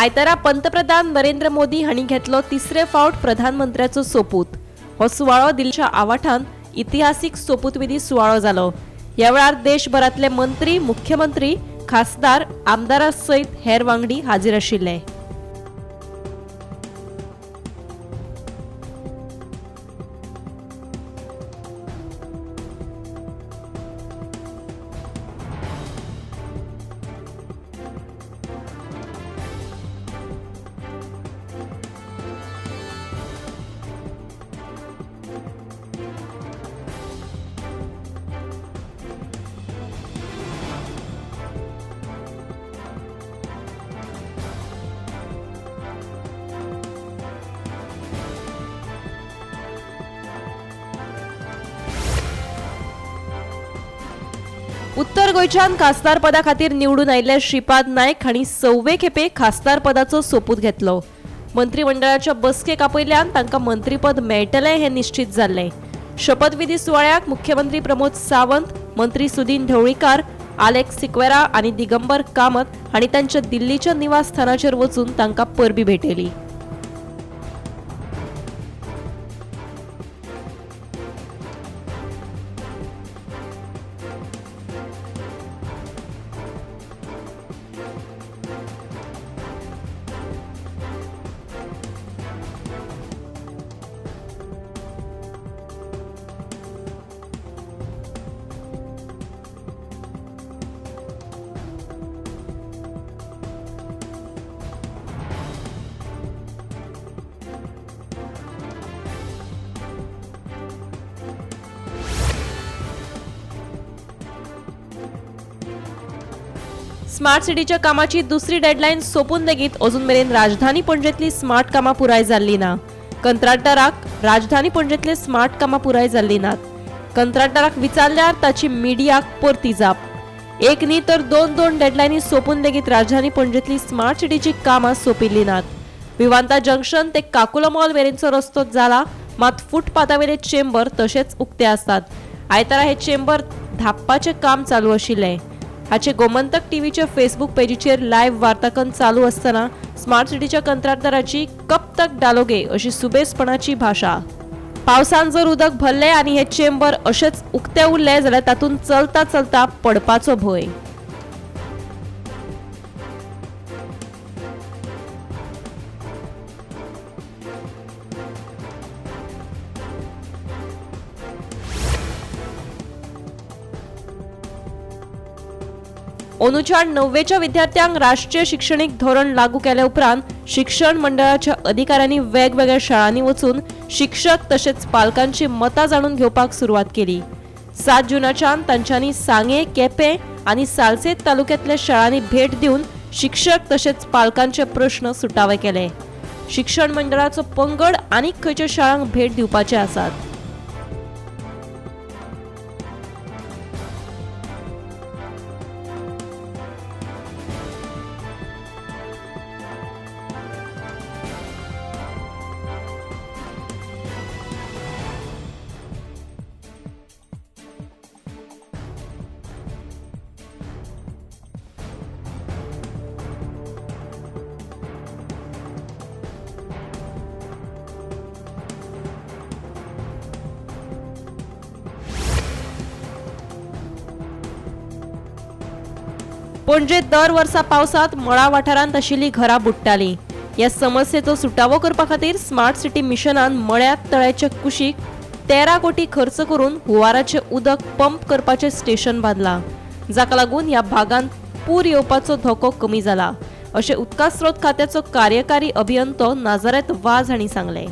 आयतारा पंतप्रधान नरेंद्र मोदी हांणी घेतलो तिसरे फावट प्रधानमंत्र्याचो सोपूत। हो सुवाळो दिल्लीच्या आवाठान इतिहासीक सोपूतविधी सुवाळो जालो। ह्या वेळार देशभरांतले मंत्री, मुख्यमंत्री, खासदार, आमदारां सयत हेर वांगडी हाजीर आशिल्ले। उत्तर गोंयच्यान खासदार पदा खातीर निवडून आयिल्ले श्रीपाद नायक हांणी 6वे खेपे खासदार पदाचो सोपूत घेतलो। मंत्रीमंडळाच्या बसकेक आपयल्ल्यान तांकां मंत्रीपद मेळटलें हें निश्चित जाल्लें। शपथविधी सुवाळ्याक मुख्यमंत्री प्रमोद सावंत, मंत्री सुदीन ढवळीकार, आलेक्स सिक्वेरा आनी दिगंबर कामत हांणी तांच्या दिल्लीच्या निवासस्थानाचेर वचून तांकां परबी भेटयली। स्मार्ट सिटीच्या कामाची दुसरी डेडलायन सोपून लेगीत अजून मेरेन राजधानी पणजेतली स्मार्ट कामां पुराय जाल्ली ना। कंत्राटदाराक राजधानी पणजेतले स्मार्ट कामां पुराय जाल्ली नात। कंत्राटदाराक विचारल्यार ताची मिडियाक परती जाप। एक न्ही तर दोन दोन डेडलायनी सोपून लेगीत राजधानी पणजेतली स्मार्ट सिटीची कामां सोपिल्ली नात। विवांता जंक्शन ते काकुलो मॉल मेरेनचो रस्तो जाला, मात फुटपाथावेले चेंबर तशेच उक्ते आसतात। आयतारा हे चेंबर धापपाचें काम चालू आशिल्लें। हाचे गोमंतक टीव्हीच्या फेसबुक पेजीचेर लायव्ह वार्ताकन चालू असताना स्मार्ट सिटीच्या कंत्राटदाराची कब तक डालोगे अशी सुबेसपणाची भाषा। पावसान जर उदक भरले आनी हे चेंबर अशेच उक्ते उरले जाल्यार तातूंत चलता चलता पडपाचो भंय। अंदूच्या 9वेच्या विद्यार्थ्यांक राष्ट्रीय शिक्षणीक धोरण लागू केल्या उपरांत शिक्षण मंडळाच्या अधिकाऱ्यांनी वेगवेगळ्या शाळांनी वचून शिक्षक तशेंच पालकांची मतां जाणून घेवपाक सुरवात केली। 7 जूनाच्यान तांच्यांनी सांगे, केपें आनी सालसेत तालुक्यांतल्या शाळांनी भेट दिवन शिक्षक तशेंच पालकांचे प्रश्न सुटावे केले। शिक्षण मंडळाचो पंगड आनीक खंयच्या शाळांक भेट दिवपाचे आसात। पणजे दर वर्सा पावसांत मळा वाठारांत आशिल्लीं घरां बुडटालीं। ह्या समस्येचो सुटावो करपा खातीर स्मार्ट सिटी मिशनान मळ्यांत तळ्याच्या कुशीक 13 कोटी खर्च करून हुंवाराचें उदक पंप करपाचें स्टेशन बांदलां, जाका लागून ह्या भागांत पूर येवपाचो धोको कमी जाला, अशें उदका स्रोत खात्याचो कार्यकारी अभियंतो नाझारेथ वाझ हांणी सांगलें।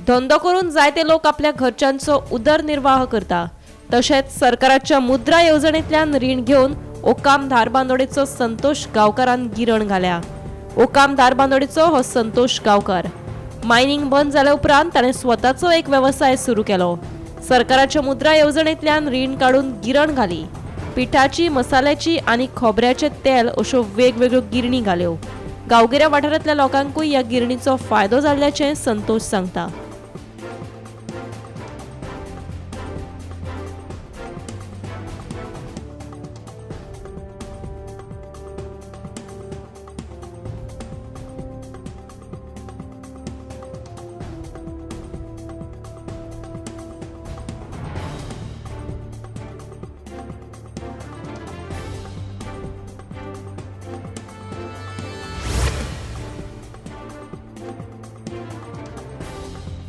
धंदो करून जायते लोक आपल्या घरच्यांचो उदरनिर्वाह करता. तशेंच सरकाराच्या मुद्रा येवजणेंतल्यान रीण घेवन ओकाम धारबांदोडेचो संतोष गांवकारान गिरण घाल्या. ओकाम धारबांदोडेचो हो संतोष गांवकार मायनिंग बंद जाल्या उपरांत ताणें स्वताचो एक वेवसाय सुरू केलो. सरकाराच्या मुद्रा येवजणेंतल्यान रीण काडून गिरण घाली. पिठाची, मसाल्याची आनी खोबऱ्याचें तेल अश्यो वेगवेगळ्यो गिरणी घाल्यो. गांवगिऱ्या वाठारांतल्या लोकांकूय ह्या गिरणीचो फायदो जाल्ल्याचें संतोष सांगता.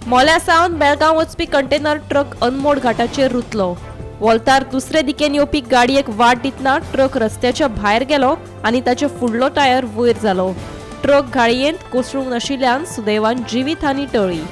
मोल्या सावन बेळगांव वचपी कंटेनर ट्रक अनमोड घाटाचेर रुतलो. वोल्तार दुसरे दिकेन येवपी गाडयेक वाट दितना ट्रक रस्त्याच्या भायर गेलो आनी ताचे फुडलो टायर वयर जालो. ट्रक गाडयेंत कोसळूंक नाशिल्ल्यान सुदैवान जिवीत हानी टळ्ळी.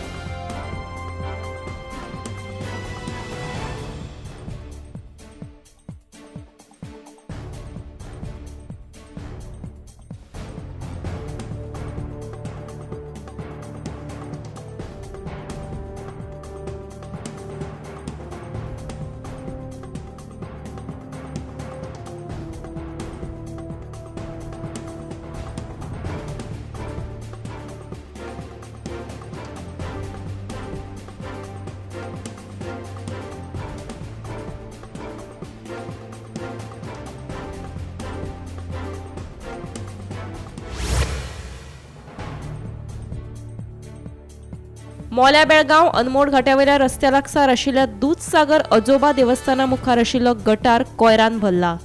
मोल्या बेळगांव अनमोड घाट्यावेल्या रस्त्या लागसार आशिल्ल्या दूधसागर अजोबा देवस्थाना मुखार आशिल्लो गटार कोयरान भरला.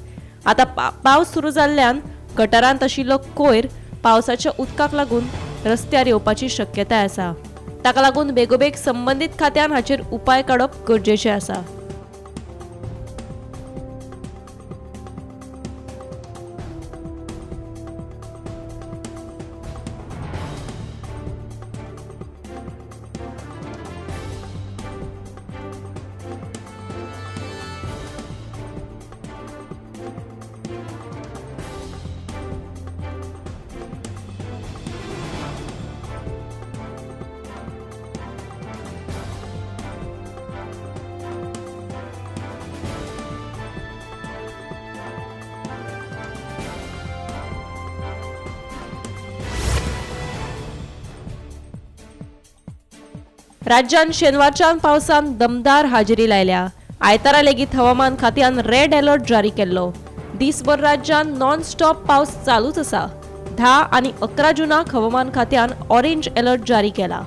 आतां पावस सुरू जाल्ल्यान गटारांत आशिल्लो कोयर पावसाच्या उदकाक लागून रस्त्यार येवपाची शक्यताय आसा. ताका लागून बेगोबेग संबंदीत खात्यान हाचेर उपाय काडप गरजेचें आसा. राज्यान शेनवारच्यान पावसान दमदार हाजेरी लायल्या. आयतारा लेगीत हवामान खात्यान रेड अलर्ट जारी केल्लो. दिसभर राज्यान नॉन स्टॉप पावस चालूच आसा. 10 आनी 11 जूनाक हवामान खात्यान ऑरेंज अलर्ट जारी केला.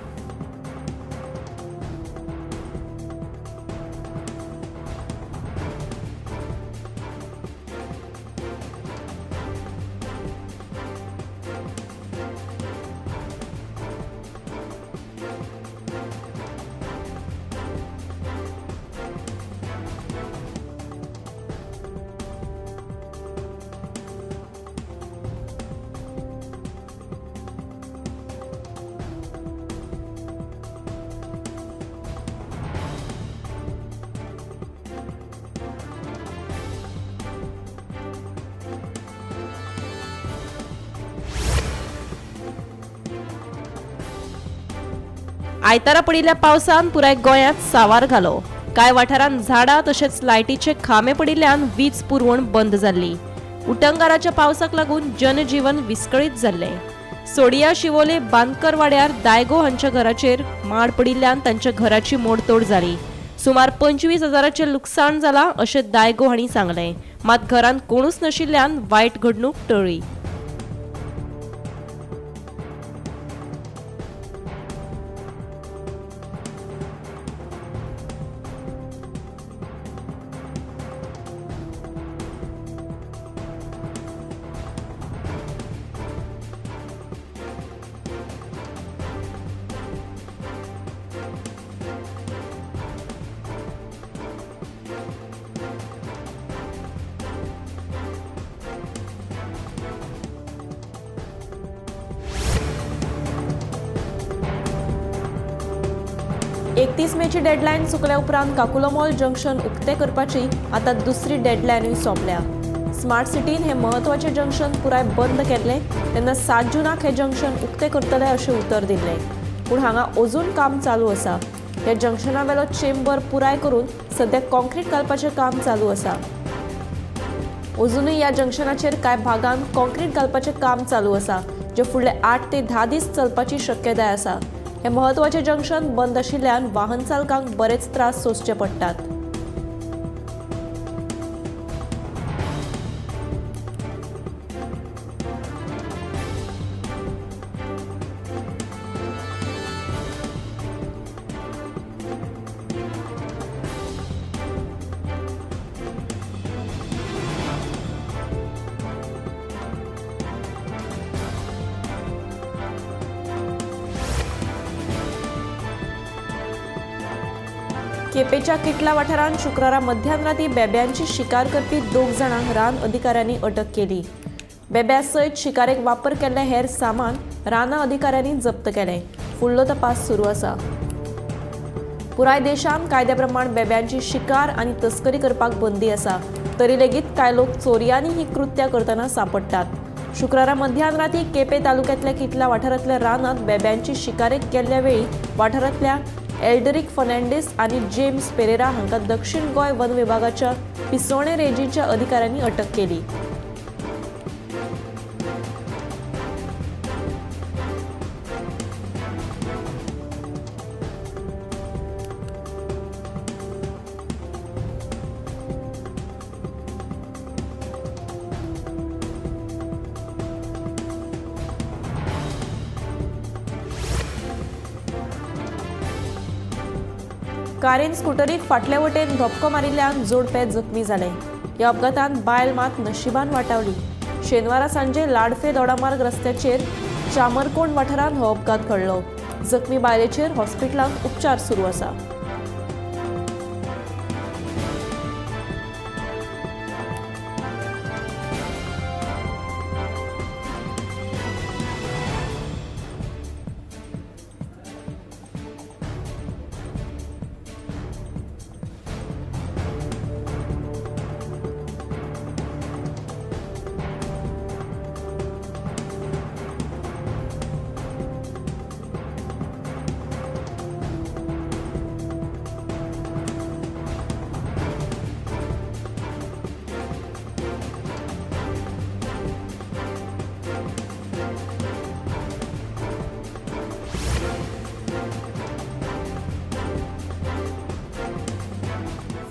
आयतारा पडिल्ल्या पावसान पुराय गोंयांत सावार घालो. कांय वाठारांत झाडां तशेंच लायटीचे खांबे पडिल्ल्यान वीज पुरवण बंद जाल्ली. उटंगाराच्या पावसाक लागून जनजीवन विस्कळीत जाल्लें. सोडिया शिवोले बांदकर वाड्यार दायगो हांच्या घराचेर माड पडिल्ल्यान तांच्या घराची मोडतोड जाली. सुमार 25,000 लुकसाण जालां अशें दायगो हांणी सांगलें. मात घरांत कोणूच नाशिल्ल्यान वायट घडणूक टळ्ळी. 31 मेची डेडलायन चुकल्या उपरांत काकुलो मॉल जंक्शन उक्ते करपाची आतां दुसरी डेडलायनूय सोंपल्या। स्मार्ट सिटीन हे म्हत्वाचें जंक्शन पुराय बंद केल्लें तेन्ना 7 जूनाक हें जंक्शन उक्तें करतले अशें उतर दिल्लें, पूण हांगा अजून काम चालू आसा। ह्या जंक्शनावेलो चेंबर पुराय करून सद्या कॉन्क्रीट घालपाचें काम चालू आसा। अजूनय ह्या जंक्शनाचेर कांय भागांत कॉन्क्रीट घालपाचें काम चालू आसा, जें फुडले 8 ते 10 दीस चलपाची शक्यताय आसा। हे म्हत्वाचें जंक्शन बंद आशिल्ल्यान वाहन चालकांक बरेच त्रास सोंसचे पडटात। केपेच्या किटला वाठारांत शुक्रारा मध्यान राती बेब्यांची शिकार करपी 2 जाणांक रान अधिकाऱ्यांनी अटक केली। बेब्या सयत शिकारेक वापर केल्ले हेर सामान राना अधिकाऱ्यांनी जप्त केलें। फुडलो तपास सुरू आसा। पुराय देशांत कायद्या प्रमाण बेब्यांची शिकार आनी तस्करी करपाक बंदी आसा, तरी लेगीत कांय लोक चोरयांनी ही कृत्या करतना सांपडटात। शुक्रारा मध्यान राती केपे तालुक्यांतल्या किटला वाठारांतल्या रानांत बेब्यांची शिकारेक गेल्ल्या वेळी वाठारांतल्या एल्डरिक फर्नांडीस आनी जेम्स पेरेरा हांकां दक्षिण गोंय वन विभागाच्या पिसोणे रेंजीच्या अधिकाऱ्यांनी अटक केली। कारीन स्कुटरीक फाटले वटेन धपको मारिल्ल्यान जोडपें जखमी जालें। ह्या अपघातांत बायल मात नशिबान वाटावली। शेनवारा सांजे लाडफे दोडामार्ग रस्त्याचेर चामरकोण वाठारांत हो अपघात घडलो। जखमी बायलेचेर हॉस्पिटलांत उपचार सुरू आसा।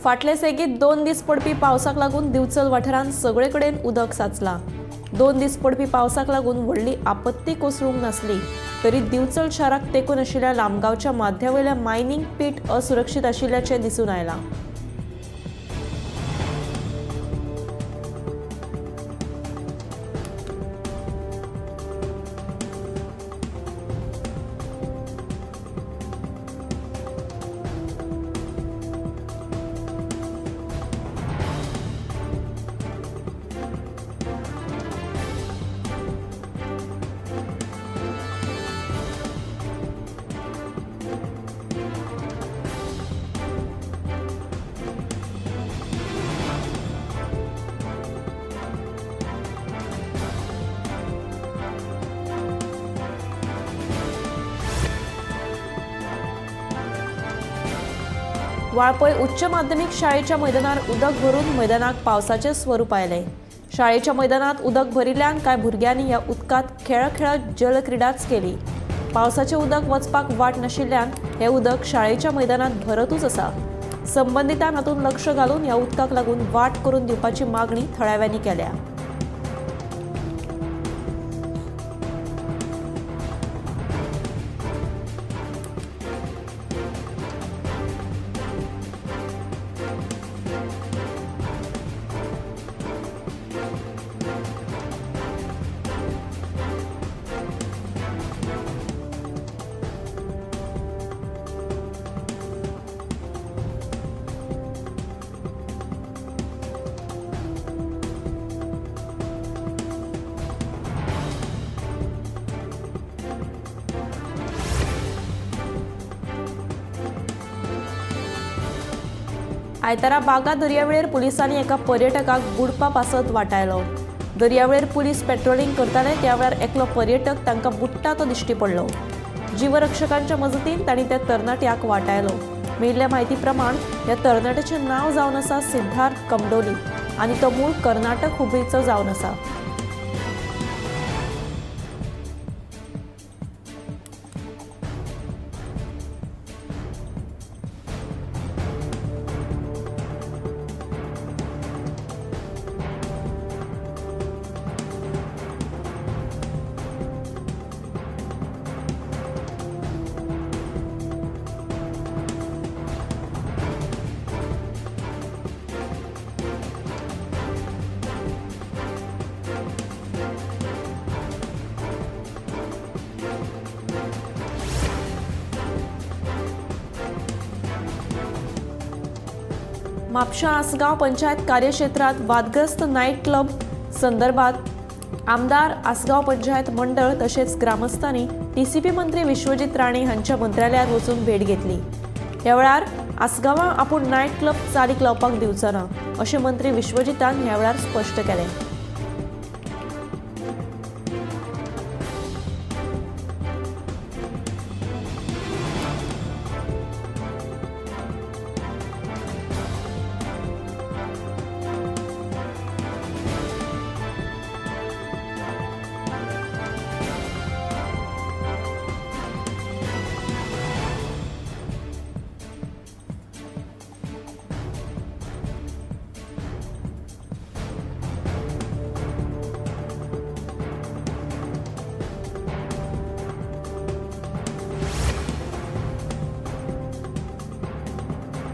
फाटले सेगीत 2 दीस पडपी पावसाक लागून दिवचल वाठारांत सगळे कडेन उदक साचलां। 2 दीस पडपी पावसाक लागून व्हडली आपत्ती कोसळूंक नासली तरी दिवचल शाराक तेंकून आशिल्ल्या लामगांवच्या माथ्यावयल्या मायनिंग पीट असुरक्षीत आशिल्ल्याचें दिसून आयलां। वाळपय उच्च माध्यमिक शाळेच्या मैदानार उदक भरून मैदानाक पावसाचें स्वरूप आयलें। शाळेच्या मैदानात उदक भरिल्ल्यान कांय भुरग्यांनी ह्या उदकांत खेळत जलक्रिडाच केली। पावसाचें उदक वचपाक वाट नाशिल्ल्यान हें उदक शाळेच्या मैदानात भरतूच आसा। संबंदितान हातूंत लक्ष घालून ह्या उदकाक लागून वाट करून दिवपाची मागणी थळाव्यांनी केल्या। आयतारा बागा दर्यावेळेर पुलिसांनी एका पर्यटकाक बुडपा पासत वाटायलो. दर्यावेळेर पुलीस पेट्रोलिंग करताले त्या वेळार एकलो पर्यटक तांकां बुडटा तो दिश्टी पडलो. जीवरक्षकांच्या मजतीन तांणी त्या तरणाट्याक वाटायलो. मेळिल्ल्या म्हायती प्रमाण ह्या तरणाट्याचें नांव जावन आसा सिद्धार्थ कमडोली आनी तो मूळ कर्नाटक हुबळीचो जावन आसा. म्हापशा आसगांव पंचायत कार्यक्षेत्रात वादग्रस्त नायट क्लब संदर्भात आमदार आसगांव पंचायत मंडळ तशेंच ग्रामस्थांनी टीसीपी मंत्री विश्वजीत राणे हांच्या मंत्रालयात वचून भेट घेतली. ह्या वेळार आसगांवां आपूण नायट क्लब चालीक लावपाक दिवचो ना अशें मंत्री विश्वजीतान ह्या वेळार स्पश्ट केलें.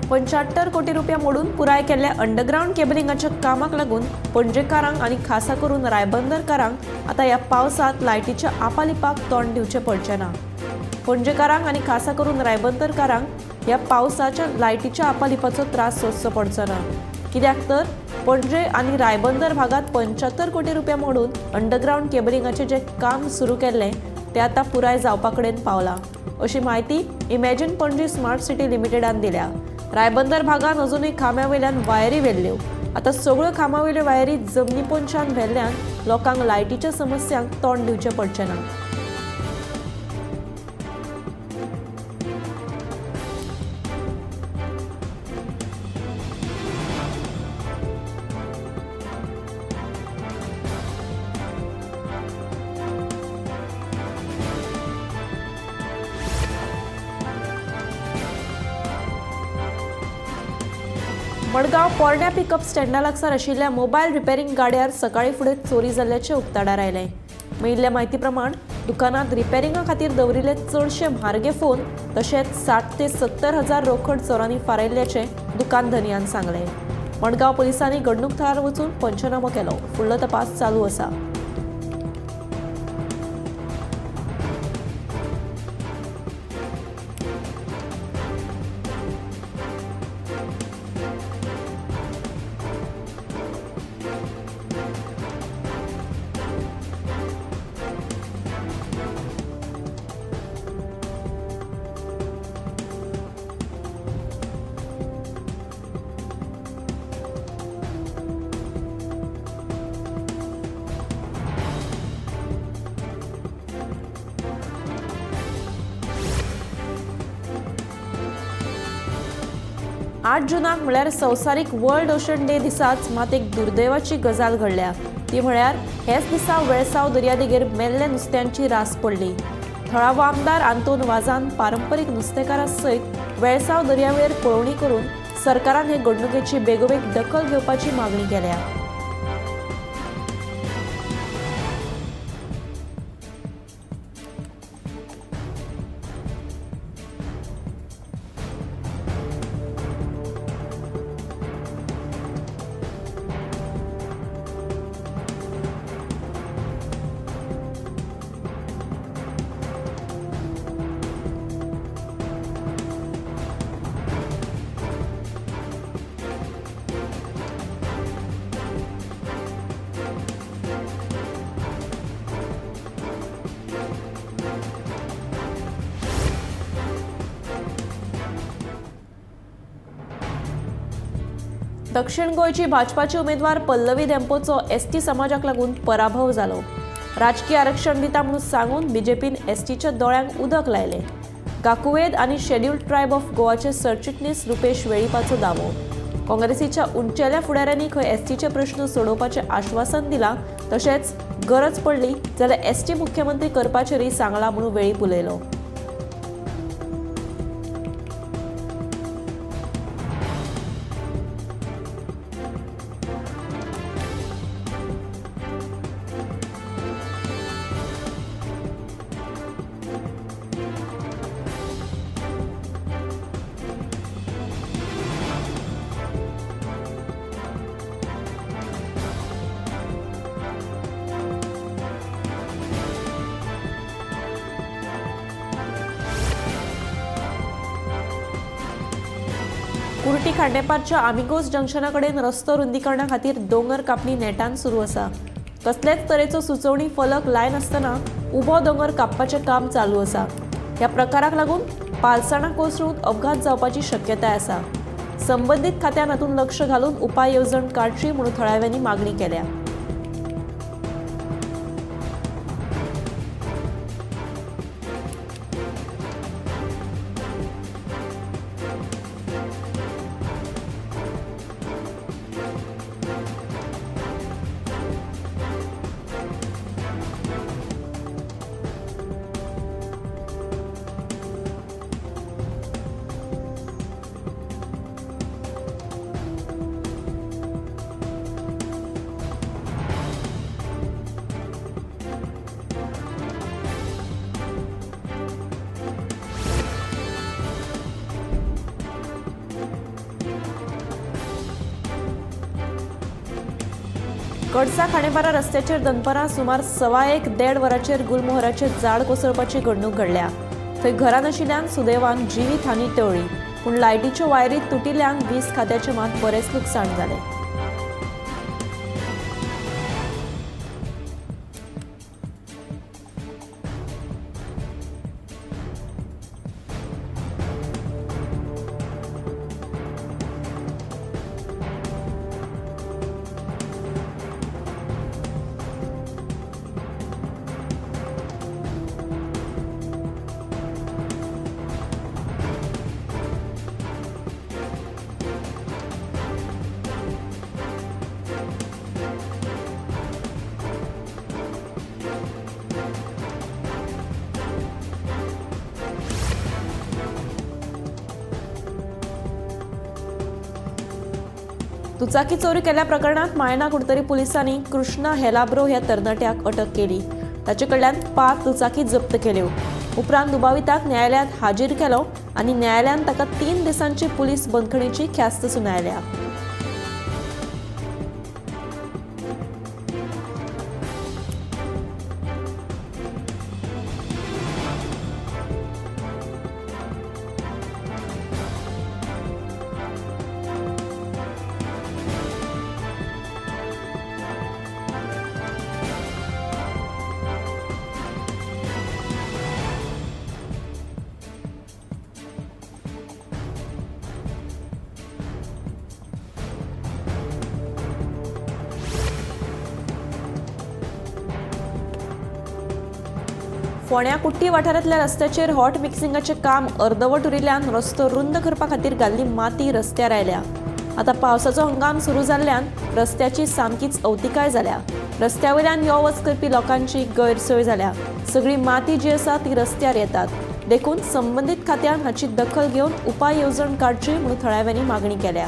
$75 कोटी रुपया मोडून पुराय केल्ल्या अंडरग्रावंड केबलिंगाच्या कामाक लागून पणजेकारांक आनी खासा करून रायबंदरकारांक आतां ह्या पावसांत लायटीच्या आपालिपाक तोंड दिवचें पडचें ना. पणजेकारांक आनी खासा करून रायबंदरकारांक ह्या पावसाच्या लायटीच्या आपालिपाचो त्रास सोंसचो पडचो ना. कित्याक तर पणजे आनी रायबंदर भागांत 75 कोटी रुपया मोडून अंडरग्रावंड केबलिंगाचें जें काम सुरू केल्लें तें आतां पुराय जावपा कडेन पावलां अशी म्हायती इमॅजिन पणजी स्मार्ट सिटी लिमिटेडान दिल्या. रायबंदर भागान अजूनय खांब्या वयल्यान वायरी व्हेल्ल्यो. आतां सगळ्यो खांब्या वयल्यो वायरी जमनी पोंच्यान व्हेल्ल्यान लोकांक लायटीच्या समस्यांक तोंड दिवचें पडचें ना. मडगांव पोरण्या पिकअप स्टँडा लागसार आशिल्ल्या मोबायल रिपेरींग गाड्यार सकाळी फुडें चोरी जाल्ल्याचें उक्ताडार आयलें. मेळिल्ल्या म्हायती प्रमाण दुकानांत रिपेरिंगा खातीर दवरिल्ले चडशे म्हारगे फोन तशेंच 60 ते 70 हजार रोखड चोरांनी फारायिल्ल्याचें दुकान धनयान सांगलें. मडगांव पुलिसांनी घडणूक थळार वचून पंचनामो केलो. फुडलो तपास चालू आसा. आठ जूनाक म्हळ्यार संवसारीक वर्ल्ड ओशन डे दिसाच मात एक दुर्दैवाची गजाल घडल्या. ती म्हळ्यार हेच दिसा वेळसाव दर्यादेगेर मेल्ल्या नुस्त्यांची रास पडली. थळावो आमदार आंतोन वाजान पारंपरीक नुस्तेकारां सयत वेळसाव दर्यावेळेर पळोवणी करून सरकारान हे घडणुकेची बेगोबेग दखल घेवपाची मागणी केल्या. दक्षिण गोंयची भाजपाची उमेदवार पल्लवी धेंपोचो एसटी समाजाक लागून पराभव जालो. राजकीय आरक्षण दिता म्हणून सांगून बीजेपीन एसटीच्या दोळ्यांक उदक लायलें. गाकुवेद आनी शेड्युल्ड ट्रायब ऑफ गोवाचे सरचिटणीस रुपेश वेळीपाचो दावो. काँग्रेसीच्या उंचेल्या फुडाऱ्यांनी खंय एसटीचे प्रश्न सोडोवपाचें आश्वासन दिलां, तशेंच गरज पडली जाल्यार एसटी मुख्यमंत्री करपाचेरय सांगलां म्हणून वेळीप उलयलो. कुर्टी खांडेपारच्या आमिगोज जंक्शना कडेन रस्तो रुंदीकरणा खातीर दोंगर कापणी नेटान सुरू आसा. कसलेच तरेचो सुचोवणी फलक लायनासतना उबो दोंगर कापपाचें काम चालू आसा. ह्या प्रकाराक लागून पालसणां कोसळून अपघात जावपाची शक्यताय आसा. संबंदीत खात्यान हातूंत लक्ष घालून उपाय येवजण काडची म्हणून थळाव्यांनी मागणी केल्या. कडसा खांडेपारा रस्त्याचेर दनपरां सुमार 1:15 1:15 वरांचेर गुलमोहराचें झाड कोसळपाची घडणूक घडल्या. थंय घरां नाशिल्ल्यान सुदैवान जिवीत हानी टळ्ळी, पूण लायटीच्यो वायरी तुटिल्ल्यान वीज खात्याचें मात बरेंच लुकसाण जालें. दुचाकी चोरी केल्ल्या प्रकरणात मायणा कुडतरी पुलिसांनी कृष्णा हेलाब्रो ह्या तरणाट्याक अटक केली. ताचे कडल्यान 5 दुचाकी जप्त केल्यो. उपरांत दुबाविताक न्यायालयांत हाजीर केलो आनी न्यायालयान ताका 3 दिसांची पुलीस बंदखणीची ख्यास्त सुनायल्या. फोंड्या कुट्टी वाठारांतल्या रस्त्याचेर हॉट मिक्सिंगाचें काम अर्दवट उरिल्ल्यान रस्तो रुंद करपा खातीर घाल्ली माती रस्त्यार आयल्या. आतां पावसाचो हंगाम सुरू जाल्ल्यान रस्त्याची सामकीच अवतिकाय जाल्या. रस्त्या वयल्यान यो वच करपी लोकांची गैरसोय जाल्या. सगळी माती जी आसा ती रस्त्यार येतात, देखून संबंदीत खात्यान हाची दखल घेवन उपाय येवजण काडची म्हणून थळाव्यांनी मागणी केल्या.